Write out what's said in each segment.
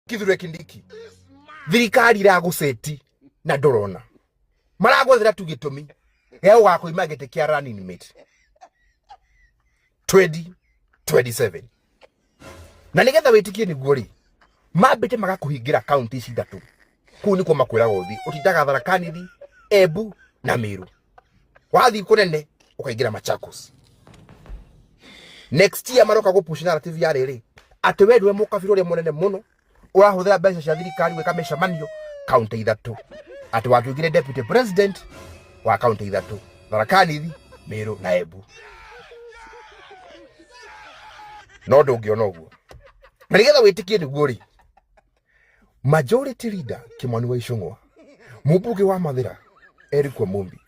Kithure Kindiki, thirikari iragũceti na ndũrona maragwethera tu gĩtũmi gĩa gũgakũima gĩtĩ kĩa running mate 2027. Na nĩgetha wĩtĩkie nĩguo rĩ, mambĩte magakũhingĩra kaunti ici ithatũ. Kũu nĩkuo makwĩraga ũthiĩ, ũtindaga Tharaka Nithi, Embu na Meru. Wathiĩ kũnene ũkaingĩra Machakos. Next year maroka gũpush narrative ya rĩrĩ atĩ we nĩwe mũkabira ũrĩa mũnene mũno ũrahũthĩra mbeca cia thirikari gwĩka mĩcemanio kaunti ithatũ, atĩ watuĩkire deputy president wa kaunti ithatũ, Tharaka Nithi, Meru na Embu. No ndũngĩona ũguo. Na nĩgetha wĩtĩkie nĩguo rĩ, majority leader Kimani wa Ichung'wa, mũmbunge wa Mathĩra Eric Wamumbi,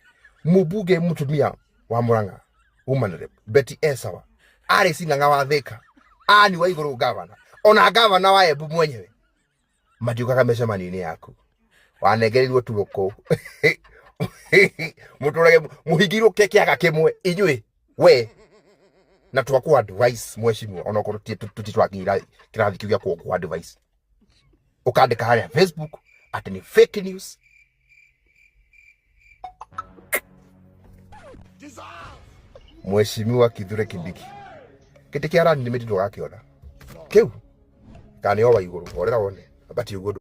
mũmbunge mũtumia wa Murang'a woman rep Betty Esawa, arĩ cing'ang'a wa Thika, ani wa igũrũ gavana, ona gavana wa Embu mwenyewe matiũkaga mĩcemanio-inĩ yaku. Wanengereirwo turũkũ mũtũrage mũhingĩirwo kĩaga kĩmwe inyuĩ we na twaku advice mheshimiwa, onokorwo tũtitwakinyĩra kĩrathi kĩu gĩa kũgũ advice, ũkandĩka harĩa Facebook atĩ nĩ fake news. Mheshimiwa Kithure Kindiki, gĩtĩ kĩa running mate ndũgakĩona kĩu kana nĩ o wa igũrũ horera wone but ũguo.